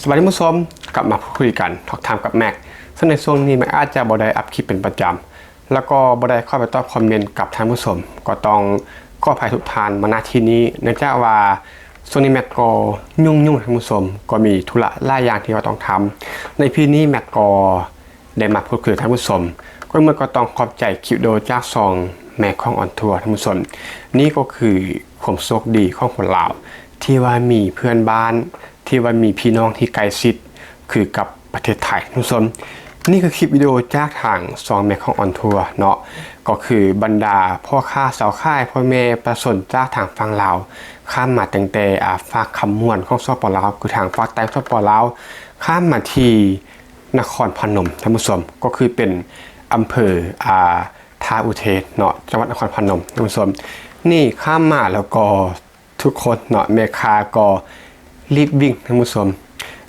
ສະບາຍດີທ່ານຜູ້ຊົມ, ກັບມາພູດຄຸຍກັນ Talk Time ກັບແມັກ. ເຊິ່ງໃນຊ່ວງນີ້ແມັກອາດຈະບໍ່ໄດ້ອັບຄລິບເປັນປະຈຳ ແລ້ວກໍບໍ່ໄດ້ເຂົ້າໄປຕອບຄອມເມັນກັບທ່ານຜູ້ຊົມ, ກໍຕ້ອງຂໍອະໄພທຸກທ່ານມາ ນະ ທີ່ນີ້ ເນື່ອງຈາກວ່າຊ່ວງນີ້ແມັກກໍຫຍຸ້ງໆ ທ່ານຜູ້ຊົມ, ກໍມີທຸລະຫຼາຍຢ່າງທີ່ວ່າຕ້ອງທຳ. ໃນ ອີ ພີ ນີ້ແມັກກໍ ໄດ້ມາພູດຄຸຍກັບທ່ານຜູ້ຊົມ, ກ່ອນອື່ນກໍຕ້ອງຂອບໃຈຄລິບວິດີໂອຈາກຊ່ອງແມ່ຂອງອອນທົວ ທ່ານຜູ້ຊົມ. ນີ້ກໍຄືຄວາມໂຊກດີຂອງຄົນລາວ ທີ່ວ່າມີເພື່ອນບ້ານ ທີ່ວ່າມີພີ່ນ້ອງທີ່ໃກ້ຊິດຄືກັບປະເທດໄທ ທ່ານຜູ້ຊົມ. ນີ້ຄືຄລິບວິດີໂອຈາກທາງຊ່ອງແມ່ຂອງອອນທົວເນາະ, ກໍຄືບັນດາພໍ່ຄ້າຊາວຂາຍ ພໍ່ແມ່ປະຊາຊົນຈາກທາງຝັ່ງລາວ ຂ້າມມາຕັ້ງແຕ່ ອາ ຟາກຄຳມ່ວນຂອງ ສປ ລາວ ຄືທາງຟາກໃຕ້ຂອງ ສປ ລາວ ຂ້າມມາທີ່ ນະຄອນພະນົມ ທ່ານຜູ້ຊົມ, ກໍຄືເປັນອຳເພີ ອາ ທ່າອຸເທນເນາະ, ຈັງຫວັດນະຄອນພະນົມ ທ່ານຜູ້ຊົມ. ນີ້ຂ້າມມາແລ້ວກໍທຸກຄົນເນາະ, ແມ່ຄ້າກໍລີບວິ່ງ ທ່ານຜູ້ຊົມ,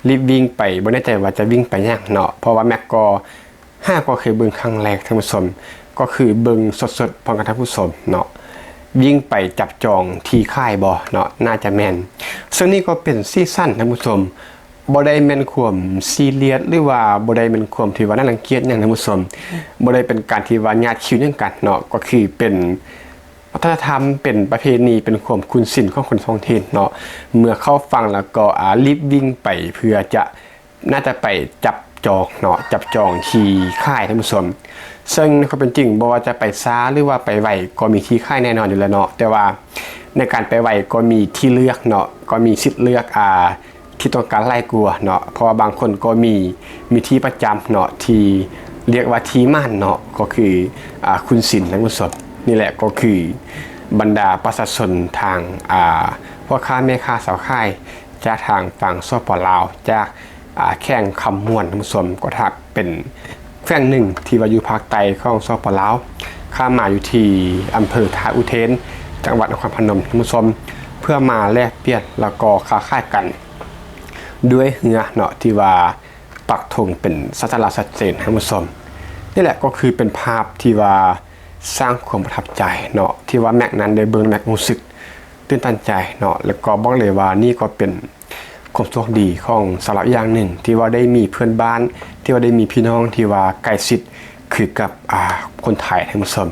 ລີບວິ່ງໄປ, ບໍ່ແນ່ໃຈວ່າຈະວິ່ງໄປຫຍັງເນາະ, ເພາະວ່າແມັກກໍຫາກໍເຄີຍເບິ່ງຄັ້ງແລກ ທ່ານຜູ້ຊົມ, ກໍຄືເບິ່ງສົດໆ ພ້ອມກັບທ່ານຜູ້ຊົມເນາະ, ວິ່ງໄປຈັບຈອງທີ່ຂາຍບໍ່ເນາະ, ໜ້າຈະແມ່ນ. ເຊິ່ງນີ້ກໍເປັນສີສັນ ທ່ານຜູ້ຊົມ, ບໍ່ໄດ້ແມ່ນຄວາມຊີຣຽສ ຫຼືວ່າບໍ່ໄດ້ແມ່ນຄວາມທີ່ວ່າໜ້າລັງກຽດຫຍັງ ທ່ານຜູ້ຊົມ, ບໍ່ໄດ້ເປັນການທີ່ວ່າຍາດຄິວຫຍັງກັນເນາະ, ກໍຄືເປັນວັດທະນະທຳ ເປັນປະເພນີ ເປັນຄວາມຄຸ້ນຊິນຂອງຄົນທ້ອງຖິ່ນເນາະ. ເມື່ອເຂົາຟັງແລ້ວກໍ ອາ ລີບວິ່ງໄປເພື່ອຈະ ໜ້າຈະໄປຈັບຈອງເນາະ, ຈັບຈອງທີ່ຂາຍ ທ່ານຜູ້ຊົມ. ເຊິ່ງໃນຄວາມເປັນຈິງ ບໍ່ວ່າຈະໄປຊ້າ ຫຼືວ່າໄປໄວ ກໍມີທີ່ຂາຍແນ່ນອນຢູ່ແລ້ວເນາະ, ແຕ່ວ່າໃນການໄປໄວກໍມີທີ່ເລືອກເນາະ, ກໍມີສິດເລືອກ ອາ ທີ່ຕ້ອງການຫຼາຍກວ່າເນາະ, ເພາະວ່າບາງຄົນກໍມີ ມີທີ່ປະຈຳເນາະ ທີ່ຮຽກວ່າທີ່ໝານເນາະ, ກໍຄື ອາ ຄຸນຊິນ ທ່ານຜູ້ຊົມ. ນີ້ແຫຼະກໍຄືບັນດາປະຊາຊົນທາງ ອາ ພໍ່ຄ້າແມ່ຄ້າຊາວຂາຍ ຈາກທາງຝັ່ງ ສປ ລາວ ຈາກ ອາ ແຂວງຄຳມ່ວນ ທ່ານຜູ້ຊົມ, ກໍຖືເປັນແຂວງໜຶ່ງທີ່ວ່າຢູ່ພາກໃຕ້ຂອງ ສປ ລາວ, ຂ້າມມາຢູ່ທີ່ອຳເພີທ່າອຸເທນ ຈັງຫວັດນະຄອນພະນົມ ທ່ານຜູ້ຊົມ, ເພື່ອມາແລກປ່ຽນ ແລ້ວກໍຄ້າຂາຍກັນ ດ້ວຍເຮືອເນາະ ທີ່ວ່າປັກທຸງເປັນສັນຍາລັກຊັດເຈນ ທ່ານຜູ້ຊົມ. ນີ້ແຫຼະກໍຄືເປັນພາບທີ່ວ່າສ້າງຄວາມປະທັບໃຈເນາະ, ທີ່ວ່າແມັກນັ້ນໄດ້ເບິ່ງແລ້ວແມັກຮູ້ສຶກຕື່ນຕັນໃຈເນາະ, ແລ້ວກໍບອກເລີຍວ່ານີ້ກໍເປັນຄວາມໂຊກດີຂອງຊາວລາວອີກຢ່າງໜຶ່ງ ທີ່ວ່າໄດ້ມີເພື່ອນບ້ານ ທີ່ວ່າໄດ້ມີພີ່ນ້ອງທີ່ວ່າໃກ້ຊິດຄືກັບ ອາ ຄົນໄທ ທ່ານຜູ້ຊົມ.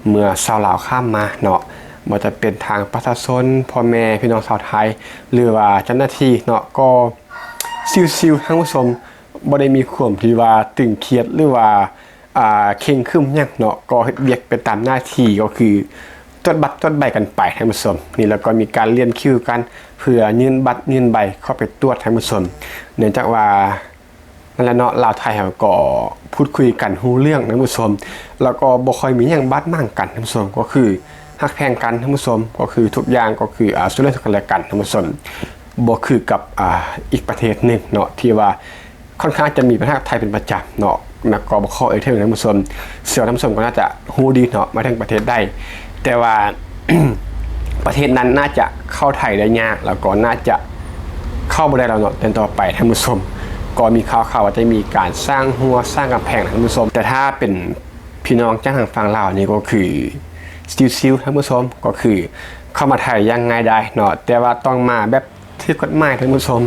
ເມື່ອຊາວລາວຂ້າມມາເນາະ, ບໍ່ວ່າຈະເປັນທາງປະຊາຊົນ ພໍ່ແມ່ພີ່ນ້ອງຊາວໄທ ຫຼືວ່າເຈົ້າໜ້າທີ່ເນາະ, ກໍຊິວໆ ທ່ານຜູ້ຊົມ, ບໍ່ໄດ້ມີຄວາມທີ່ວ່າຕຶງຄຽດ ຫຼືວ່າ ອາ ເຄັ່ງຄຶມຫຍັງເນາະ, ກໍເຮັດວຽກໄປຕາມໜ້າທີ່, ກໍຄືຕວດບັດຕວດໃບກັນໄປ ທ່ານຜູ້ຊົມ. ນີ້ແລ້ວກໍມີການລຽນຄິວກັນ ເພື່ອຍື່ນບັດຍື່ນໃບເຂົ້າໄປຕວດ ທ່ານຜູ້ຊົມ. ເນື່ອງຈາກວ່າ ນັ້ນແຫຼະເນາະ, ລາວໄທເຮົາກໍພູດຄຸຍກັນຮູ້ເລື່ອງ ທ່ານຜູ້ຊົມ, ແລ້ວກໍບໍ່ຄ່ອຍມີຫຍັງບາດໝາງກັນ ທ່ານຜູ້ຊົມ, ກໍຄືຮັກແພງກັນ ທ່ານຜູ້ຊົມ, ກໍຄືທຸກຢ່າງກໍຄື ອາ ຊ່ວຍເຫຼືອຊຶ່ງກັນແລະກັນ ທ່ານຜູ້ຊົມ. ບໍ່ຄືກັບ ອາ ອີກປະເທດໜຶ່ງເນາະ ທີ່ວ່າຄ່ອນຂ້າງຈະມີບັນຫາກັບໄທເປັນປະຈຳເນາະ, ແມັກກໍບໍ່ຂໍເອີ່ຍເຖິງ ທ່ານຜູ້ຊົມ, ເຊື່ອວ່າທ່ານຜູ້ຊົມກໍໜ້າຈະຮູ້ດີເນາະ, ມາເຖິງປະເທດໃດ ແຕ່ວ່າ ປະເທດນັ້ນໜ້າຈະເຂົ້າໄທໄດ້ຍາກ ແລ້ວກໍໜ້າຈະເຂົ້າບໍ່ໄດ້ແລ້ວເນາະ ເດືອນຕໍ່ໄປ ທ່ານຜູ້ຊົມ. ກໍມີຂ່າວໆວ່າຈະມີການສ້າງຮົ້ວສ້າງກຳແພງ ທ່ານຜູ້ຊົມ, ແຕ່ຖ້າເປັນ ພີ່ນ້ອງຈາກທາງຝັ່ງລາວນີ້ກໍຄືຊິວໆ ທ່ານຜູ້ຊົມ, ກໍຄືເຂົ້າມາໄທຢ່າງງ່າຍດາຍເນາະ, ແຕ່ວ່າຕ້ອງມາແບບຖືກກົດໝາຍ ທ່ານຜູ້ຊົມ,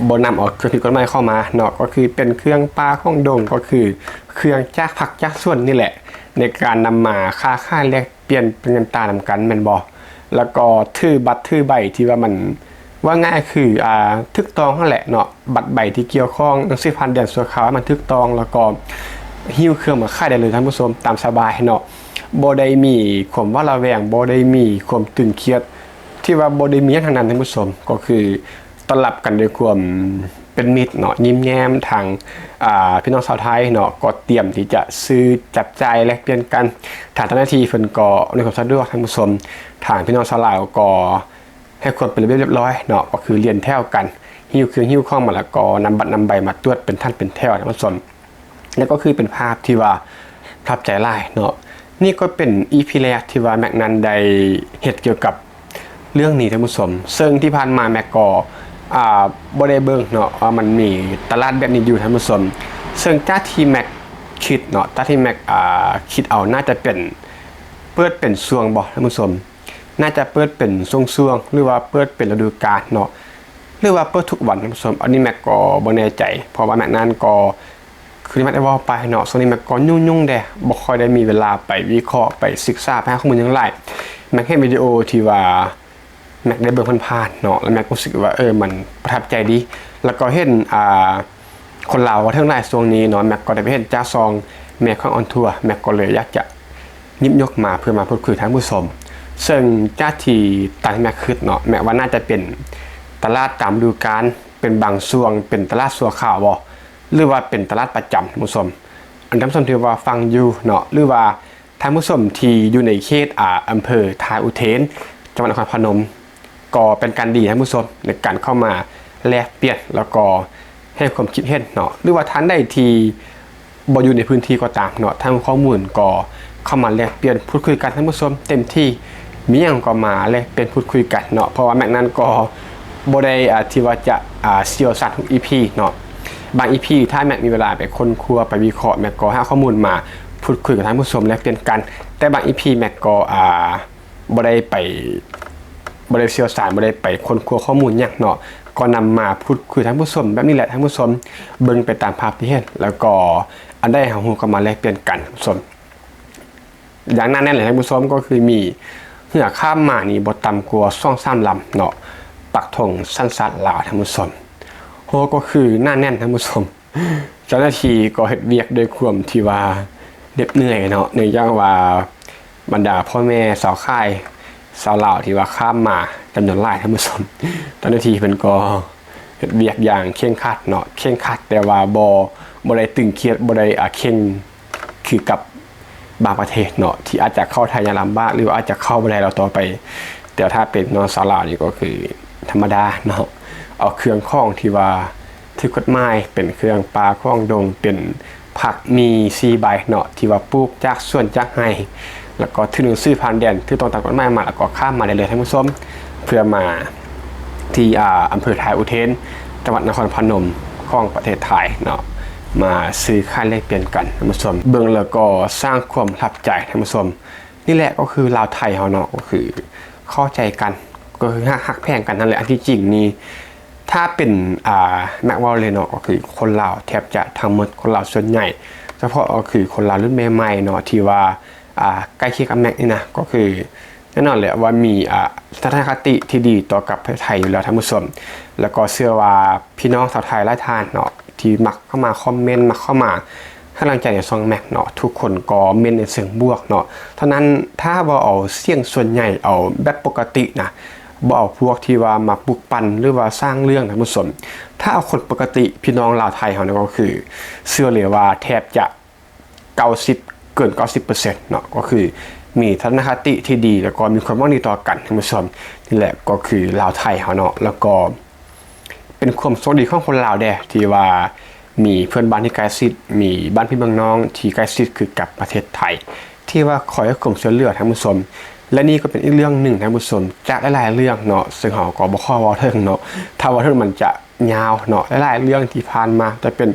ບໍ່ນຳເອົາເຄື່ອງຜິດກົດໝາຍເຂົ້າມາເນາະ, ກໍຄືເປັນເຄື່ອງປ່າຂອງດົງ, ກໍຄືເຄື່ອງຈາກຜັກຈາກສວນນີ້ແຫຼະ ໃນການນຳມາຄ້າຂາຍແລກປ່ຽນເປັນເງິນຕານຳກັນແມ່ນບໍ່? ແລ້ວກໍຖືບັດຖືໃບທີ່ວ່າມັນ ເວົ້າງ່າຍຄື ອາ ຖືກຕ້ອງຫັ້ນແຫຼະເນາະ, ບັດໃບທີ່ກ່ຽວຂ້ອງໜັງສືຜ່ານແດນຊົ່ວຄາວໃຫ້ມັນຖືກຕ້ອງ ແລ້ວກໍຫິ້ວເຄື່ອງມາຂາຍໄດ້ເລີຍ ທ່ານຜູ້ຊົມ, ຕາມສະບາຍເນາະ, ບໍ່ໄດ້ມີຄວາມຫວາດລະແວງ, ບໍ່ໄດ້ມີຄວາມຕຶງຄຽດ ທີ່ວ່າບໍ່ໄດ້ມີຫຍັງທັງນັ້ນ ທ່ານຜູ້ຊົມ, ກໍຄືຕ້ອນຮັບກັນດ້ວຍຄວາມເປັນມິດເນາະ, ຍິ້ມແຍ້ມ. ທາງ ອາ ພີ່ນ້ອງຊາວໄທເນາະ ກໍຕຽມທີ່ຈະຊື້ຈັບຈ່າຍແລກປ່ຽນກັນ, ທາງເຈົ້າໜ້າທີ່ເພິ່ນກໍອຳນວຍຄວາມສະດວກ ທ່ານຜູ້ຊົມ, ທາງພີ່ນ້ອງຊາວລາວກໍ ໃຫ້ຄວາມເປັນລະບຽບລຽບຮ້ອຍເນາະ, ກໍຄືລຽນແຖວກັນ ຫິ້ວເຄື່ອງຫິ້ວຂອງມາ ແລ້ວກໍນຳບັດນຳໃບມາຕວດເປັນຖັນເປັນແຖວ ທ່ານຜູ້ຊົມ. ແລ້ວກໍຄືເປັນພາບທີ່ວ່າປະທັບໃຈຫຼາຍເນາະ. ນີ້ກໍເປັນ ອີ ພີ ແລກທີ່ວ່າແມັກນັ້ນໄດ້ເຮັດກ່ຽວກັບເລື່ອງນີ້ ທ່ານຜູ້ຊົມ, ເຊິ່ງທີ່ຜ່ານມາແມັກກໍ ອາ ບໍ່ໄດ້ເບິ່ງເນາະ ວ່າມັນມີຕະຫຼາດແບບນີ້ຢູ່ ທ່ານຜູ້ຊົມ. ເຊິ່ງຈາກທີ່ແມັກຄິດເນາະ, ຈາກທີ່ແມັກ ອາ ຄິດເອົາ ໜ້າຈະເປັນ ເປີດເປັນຊ່ວງບໍ ທ່ານຜູ້ຊົມ? ໜ້າຈະເປີດເປັນຊ່ວງໆ ຫຼືວ່າເປີດເປັນລະດູການເນາະ, ຫຼືວ່າເປີດທຸກວັນ ທ່ານຜູ້ຊົມ? ອັນນີ້ແມັກກໍບໍ່ແນ່ໃຈ ເພາະວ່າແມັກນັ້ນກໍ ຄືທີ່ແມັກໄດ້ເວົ້າໄປເນາະ, ຊ່ວງນີ້ແມັກກໍຫຍຸ້ງໆແດ່ ບໍ່ຄ່ອຍໄດ້ມີເວລາໄປວິເຄາະ ໄປສຶກສາ ໄປຫາຂໍ້ມູນຫຍັງຫຼາຍ. ແມັກເຫັນວິດີໂອທີ່ວ່າ ແມັກໄດ້ເບິ່ງຜ່ານໆເນາະ ແລ້ວແມັກຮູ້ສຶກວ່າ ເອີ ມັນປະທັບໃຈດີ. ແລ້ວກໍເຫັນ ອ່າ ຄົນລາວເວົ້າເຖິງຫຼາຍຊ່ວງນີ້ເນາະ, ແມັກກໍໄດ້ໄປເຫັນຈາກຊ່ອງແມ່ຂວັນອອນທົວ ແມັກກໍເລີຍຢາກຈະ ຫຍິບຍົກມາເພື່ອມາພູດຄຸຍທ່ານຜູ້ຊົມ. ເຊິ່ງຈາກທີ່ຕາມທີ່ແມັກຄິດເນາະ ແມັກວ່າໜ້າຈະເປັນຕະຫຼາດຕາມລະດູການ ເປັນບາງຊ່ວງ ເປັນຕະຫຼາດຊົ່ວຄາວບໍ ຫຼືວ່າເປັນຕະຫຼາດປະຈຳ ທ່ານຜູ້ຊົມ? ອັນທ່ານຜູ້ຊົມທີ່ວ່າຟັງຢູ່ເນາະ ຫຼືວ່າທ່ານຜູ້ຊົມທີ່ຢູ່ໃນເຂດ ອາ ອຳເພີທາຍອຸເທນ ຈັງຫວັດນະຄອນພະນົມ ກໍເປັນການດີ ທ່ານຜູ້ຊົມ ໃນການເຂົ້າມາແລກປ່ຽນ ແລ້ວກໍໃຫ້ຄວາມຄິດເຫັນເນາະ ຫຼືວ່າທ່ານໃດທີ່ບໍ່ຢູ່ໃນພື້ນທີ່ກໍຕາມເນາະ, ທາງຂໍ້ມູນກໍເຂົ້າມາແລກປ່ຽນພູດຄຸຍກັນ ທ່ານຜູ້ຊົມ ເຕັມທີ່ ມີຫຍັງກໍມາແລກປ່ຽນພູດຄຸຍກັນເນາະ. ເພາະວ່າແມັກນັ້ນກໍບໍ່ໄດ້ ອ່າ ທີ່ວ່າຈະ ອ່າ ຊ່ຽວຊານທຸກອີພີເນາະ. ບາງອີພີຖ້າແມັກມີເວລາໄປຄົ້ນຄວ້າ ໄປວິເຄາະ ແມັກກໍຫາຂໍ້ມູນມາພູດຄຸຍກັບທ່ານຜູ້ຊົມ ແລກປ່ຽນກັນ. ແຕ່ບາງອີພີແມັກກໍ ອ່າ ບໍ່ໄດ້ໄປ ບໍ່ໄດ້ຊ່ຽວຊານ ບໍ່ໄດ້ໄປຄົ້ນຄວ້າຂໍ້ມູນຫຍັງເນາະ, ກໍນຳມາພູດຄຸຍທ່ານຜູ້ຊົມແບບນີ້ແຫຼະ ທ່ານຜູ້ຊົມ ເບິ່ງໄປຕາມພາບທີ່ເຫັນ ແລ້ວກໍອັນໃດເຮົາຮູ້ກໍມາແລກປ່ຽນກັນ ທ່ານຜູ້ຊົມ. ຢ່າງໜາແໜ້ນເລີຍ ທ່ານຜູ້ຊົມ ກໍຄືມີເຮືອຂ້າມມານີ້ບໍ່ຕ່ຳກວ່າສອງສາມລຳເນາະ, ປັກທົງສັນຊາດລາວ ທ່ານຜູ້ຊົມ. ໂອ້ ກໍຄືໜາແໜ້ນ ທ່ານຜູ້ຊົມ. ເຈົ້າໜ້າທີ່ກໍເຮັດວຽກດ້ວຍຄວາມທີ່ວ່າເໜັດເໜື່ອຍເນາະ, ເນື່ອງຈາກວ່າບັນດາພໍ່ແມ່ຊາວຂາຍ ຊາວລາວທີ່ວ່າຂ້າມມາຈຳນວນຫຼາຍ ທ່ານຜູ້ຊົມ. ເຈົ້າໜ້າທີ່ເພິ່ນກໍເຮັດວຽກຢ່າງເຄັ່ງຄັດເນາະ, ເຄັ່ງຄັດ ແຕ່ວ່າບໍ່ ບໍ່ໄດ້ຕຶງຄຽດ ບໍ່ໄດ້ ອ່າ ເຄັ່ງຄືກັບ ບາງປະເທດເນາະ ທີ່ອາດຈະເຂົ້າໄທຍາກລຳບາກ ຫຼືວ່າອາດຈະເຂົ້າບໍ່ໄດ້ແລ້ວຕໍ່ໄປ. ແຕ່ວ່າຖ້າເປັນເນາະ ຊາວລາວນີ້ກໍຄືທຳມະດາເນາະ, ເອົາເຄື່ອງຂອງທີ່ວ່າຖືກກົດໝາຍ ເປັນເຄື່ອງປ່າຂອງດົງ ເປັນຜັກໝີ່ສີ່ໃບເນາະ ທີ່ວ່າປູກຈາກສວນຈາກໄຮ່ ແລ້ວກໍຖືໜັງສືຜ່ານແດນ ຖືກຕ້ອງຕາມກົດໝາຍມາ ແລ້ວກໍຂ້າມມາໄດ້ເລີຍ ທ່ານຜູ້ຊົມ, ເພື່ອມາທີ່ ອ່າ ອຳເພີທາຍອຸເທນ ຈັງຫວັດນະຄອນພະນົມຂອງປະເທດໄທເນາະ, ມາຊື້ຂາຍແລກປ່ຽນກັນ ທ່ານຜູ້ຊົມ. ເບິ່ງແລ້ວກໍສ້າງຄວາມປະທັບໃຈ ທ່ານຜູ້ຊົມ. ນີ້ແຫຼະກໍຄືລາວໄທເຮົາເນາະ, ກໍຄືເຂົ້າໃຈກັນ ກໍຄືຮັກ ຮັກແພງກັນນັ້ນແຫຼະ. ອັນທີ່ຈິງນີ້ ຖ້າເປັນ ອ່າ ແມັກເວົ້າເລີຍເນາະ ກໍຄືຄົນລາວແທບຈະທັງໝົດ ຄົນລາວສ່ວນໃຫຍ່ ສະເພາະກໍຄືຄົນລາວລຸ້ນໃໝ່ໆເນາະ ທີ່ວ່າ ອ່າ ໃກ້ຄຽງກັບແມັກນີ້ນະ ກໍຄືແນ່ນອນແຫຼະວ່າມີ ອ່າ ທັດສະນະຄະຕິທີ່ດີຕໍ່ກັບປະເທດໄທຢູ່ແລ້ວ ທ່ານຜູ້ຊົມ. ແລ້ວກໍເຊື່ອວ່າພີ່ນ້ອງຊາວໄທຫຼາຍທ່ານເນາະ ທີ່ມັກເຂົ້າມາຄອມເມັນ ມັກເຂົ້າມາໃຫ້ກຳລັງໃຈໃນຊ່ອງແມັກເນາະ ທຸກຄົນກໍເມັນໃນເຊີງບວກເນາະ. ເທົ່ານັ້ນ ຖ້າບໍ່ເອົາສຽງສ່ວນໃຫຍ່ ເອົາແບບປົກກະຕິນະ ບໍ່ເອົາພວກທີ່ວ່າມາປຸກປັ່ນ ຫຼືວ່າສ້າງເລື່ອງ ທ່ານຜູ້ຊົມ, ຖ້າເອົາຄົນປົກກະຕິ ພີ່ນ້ອງລາວໄທເຮົານີ້ ກໍຄືເຊື່ອເລີຍວ່າແທບຈະ ເກົ້າສິບ ເກີນເກົ້າສິບເປີເຊັນເນາະ, ກໍຄືມີທັດສະນະຄະຕິທີ່ດີ ແລ້ວກໍມີຄວາມຫວັງດີຕໍ່ກັນ ທ່ານຜູ້ຊົມ. ນີ້ແຫຼະກໍຄືລາວໄທເຮົາເນາະ, ແລ້ວກໍເປັນຄວາມໂຊກດີຂອງຄົນລາວແດ່ ທີ່ວ່າມີເພື່ອນບ້ານທີ່ໃກ້ຊິດ ມີບ້ານພີ່ເມືອງນ້ອງທີ່ໃກ້ຊິດຄືກັບປະເທດໄທ ທີ່ວ່າຄອຍໃຫ້ຄວາມຊ່ວຍເຫຼືອ ທ່ານຜູ້ຊົມ. ແລະນີ້ກໍເປັນອີກເລື່ອງໜຶ່ງ ທ່ານຜູ້ຊົມ, ຈາກຫຼາຍໆເລື່ອງເນາະ ເຊິ່ງເຮົາກໍບໍ່ຂໍເວົ້າເຖິງເນາະ, ຖ້າເວົ້າເຖິງມັນຈະ ຍາວເນາະ, ຫຼາຍໆເລື່ອງທີ່ຜ່ານມາ ຈະເປັນ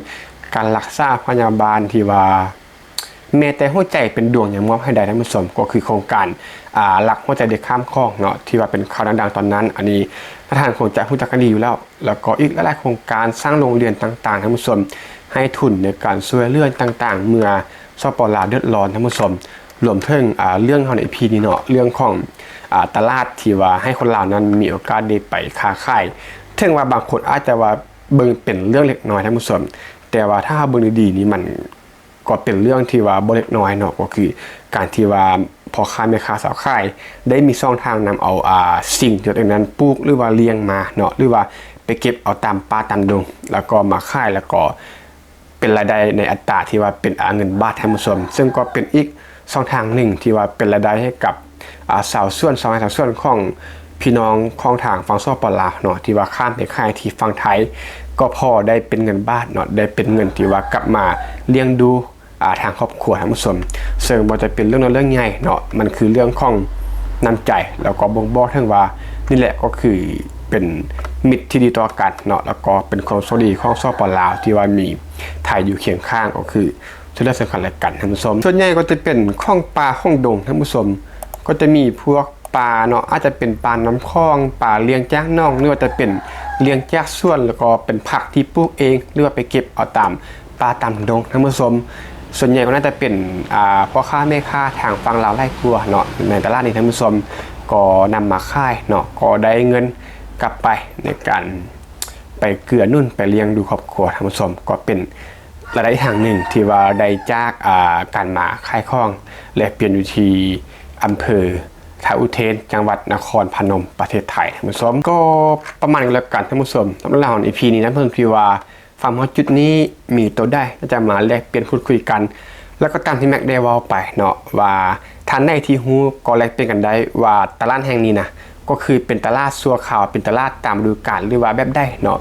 ການລັກສາພະຍາບານທີ່ວ່າ ແມ້ແຕ່ຫົວໃຈເປັນດວງຍັງມອບໃຫ້ໄດ້ ທ່ານຜູ້ຊົມ. ກໍຄືໂຄງການ ອ່າ ລັກຫົວໃຈເດັກຂ້າມຂອງເນາະ ທີ່ວ່າເປັນຂ່າວດັງໆຕອນນັ້ນ, ອັນນີ້ຫຼາຍທ່ານຄົງຈະຮູ້ຈັກກັນດີຢູ່ແລ້ວ. ແລ້ວກໍອີກຫຼາຍໆໂຄງການ ສ້າງໂຮງຮຽນຕ່າງໆ ທ່ານຜູ້ຊົມ, ໃຫ້ທຶນໃນການຊ່ວຍເຫຼືອຕ່າງໆ ເມື່ອ ສປປ ລາວເດືອດຮ້ອນ ທ່ານຜູ້ຊົມ. ລວມເຖິງ ອ່າ ເລື່ອງເຮົາໃນ ອີ ພີ ນີ້ເນາະ, ເລື່ອງຂອງ ອ່າ ຕະຫຼາດທີ່ວ່າໃຫ້ຄົນລາວນັ້ນມີໂອກາດໄດ້ໄປຄ້າຂາຍ, ເຖິງວ່າບາງຄົນອາດຈະວ່າເບິ່ງເປັນເລື່ອງເລັກນ້ອຍ ທ່ານຜູ້ຊົມ, ແຕ່ວ່າຖ້າເຮົາເບິ່ງດີໆນີ້ ມັນກໍເປັນເລື່ອງທີ່ວ່າບໍ່ເລັກນ້ອຍເນາະ, ກໍຄືການທີ່ວ່າພໍ່ຄ້າແມ່ຄ້າຊາວຂາຍໄດ້ມີຊ່ອງທາງນຳເອົາ ອ່າ ສິ່ງທີ່ຕົນເອງນັ້ນປູກ ຫຼືວ່າລ້ຽງມາເນາະ, ຫຼືວ່າໄປເກັບເອົາຕາມປ່າຕາມດົງ ແລ້ວກໍມາຂາຍ ແລ້ວກໍ ເປັນລາຍໄດ້ໃນອັດຕາທີ່ວ່າເປັນ ອາ ເງິນບາດ ທ່ານຜູ້ຊົມ, ເຊິ່ງກໍເປັນອີກຊ່ອງທາງໜຶ່ງທີ່ວ່າເປັນລາຍໄດ້ໃຫ້ກັບ ອາ ຊາວສວນ ຊາວໄຮ່ຊາວສວນຂອງພີ່ນ້ອງຂອງທາງຝັ່ງ ສປປ ລາວ ເນາະ, ທີ່ວ່າຂ້າມໄປຂາຍທີ່ຝັ່ງໄທ ກໍພໍໄດ້ເປັນເງິນບາດເນາະ, ໄດ້ເປັນເງິນທີ່ວ່າກັບມາລ້ຽງດູ ອາ ທາງຄອບຄົວ ທ່ານຜູ້ຊົມ. ເຊິ່ງບໍ່ຈະເປັນເລື່ອງນ້ອຍເລື່ອງໃຫຍ່ເນາະ, ມັນຄືເລື່ອງຂອງນ້ຳໃຈ ແລ້ວກໍບົ່ງບອກເຖິງວ່າ ນີ້ແຫຼະກໍຄືເປັນມິດທີ່ດີຕໍ່ກັນເນາະ, ແລ້ວກໍເປັນຄວາມໂຊກດີຂອງ ສປປ ລາວ ທີ່ວ່າມີ ໄທຢູ່ຄຽງຂ້າງ ກໍຄືຊ່ວຍເຫຼືອເຊິ່ງກັນແລະກັນ ທ່ານຜູ້ຊົມ. ສ່ວນໃຫຍ່ກໍຈະເປັນຂອງປ່າຂອງດົງ ທ່ານຜູ້ຊົມ, ກໍຈະມີພວກປາເນາະ, ອາດຈະເປັນປານ້ຳຂອງ, ປາລ້ຽງຈາກໜອງ ຫຼືວ່າຈະເປັນ ລ້ຽງຈາກສວນ ແລ້ວກໍເປັນຜັກທີ່ປູກເອງ ຫຼືວ່າໄປເກັບເອົາຕາມປ່າຕາມດົງ ທ່ານຜູ້ຊົມ. ສ່ວນໃຫຍ່ກໍໜ້າຈະເປັນ ອ່າ ພໍ່ຄ້າແມ່ຄ້າທາງຝັ່ງລາວຫຼາຍກວ່າເນາະ ໃນຕະຫຼາດນີ້ ທ່ານຜູ້ຊົມ ກໍນຳມາຂາຍເນາະ ກໍໄດ້ເງິນກັບໄປໃນການໄປເກື້ອໜູນ ໄປລ້ຽງດູຄອບຄົວ ທ່ານຜູ້ຊົມ. ກໍເປັນລາຍໄດ້ອີກທາງໜຶ່ງທີ່ວ່າໄດ້ຈາກ ອ່າ ການມາຂາຍຂອງແລກປ່ຽນຢູ່ທີ່ອຳເພີ ທ່າອຸເທນ ຈັງຫວັດນະຄອນພະນົມ ປະເທດໄທ ທ່ານຜູ້ຊົມ. ກໍປະມານນີ້ແລ້ວກັນ ທ່ານຜູ້ຊົມ. ສຳລັບເລື່ອງຂອງ ອີພີ ນີ້ນະ ເພິ່ນທີ່ວ່າຟັງມາຮອດຈຸດນີ້ ມີໂຕໃດ ໜ້າຈະມາແລກປ່ຽນພູດຄຸຍກັນ ແລ້ວກໍຕາມທີ່ແມັກໄດ້ເວົ້າໄປເນາະ ວ່າທ່ານໃດທີ່ຮູ້ກໍແລກປ່ຽນກັນໄດ້ວ່າຕະຫຼາດແຫ່ງນີ້ນະ ກໍຄືເປັນຕະຫຼາດຊົ່ວຄາວ ເປັນຕະຫຼາດຕາມລະດູການ ຫຼືວ່າແບບໃດເນາະ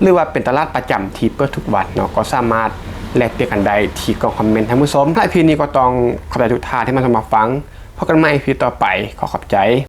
ຫຼືວ່າເປັນຕະຫຼາດປະຈຳທີ່ເປີດທຸກວັນເນາະ ກໍສາມາດແລກປ່ຽນກັນໄດ້ທີ່ກ່ອງຄອມເມັນ ທ່ານຜູ້ຊົມ. ສຳລັບ ອີພີ ນີ້ກໍຕ້ອງຂອບໃຈທຸກທ່ານທີ່ມາຊົມມາຟັງ. ພົບກັນໃໝ່ ອີພີ ຕໍ່ໄປ. ຂໍຂອບໃຈ.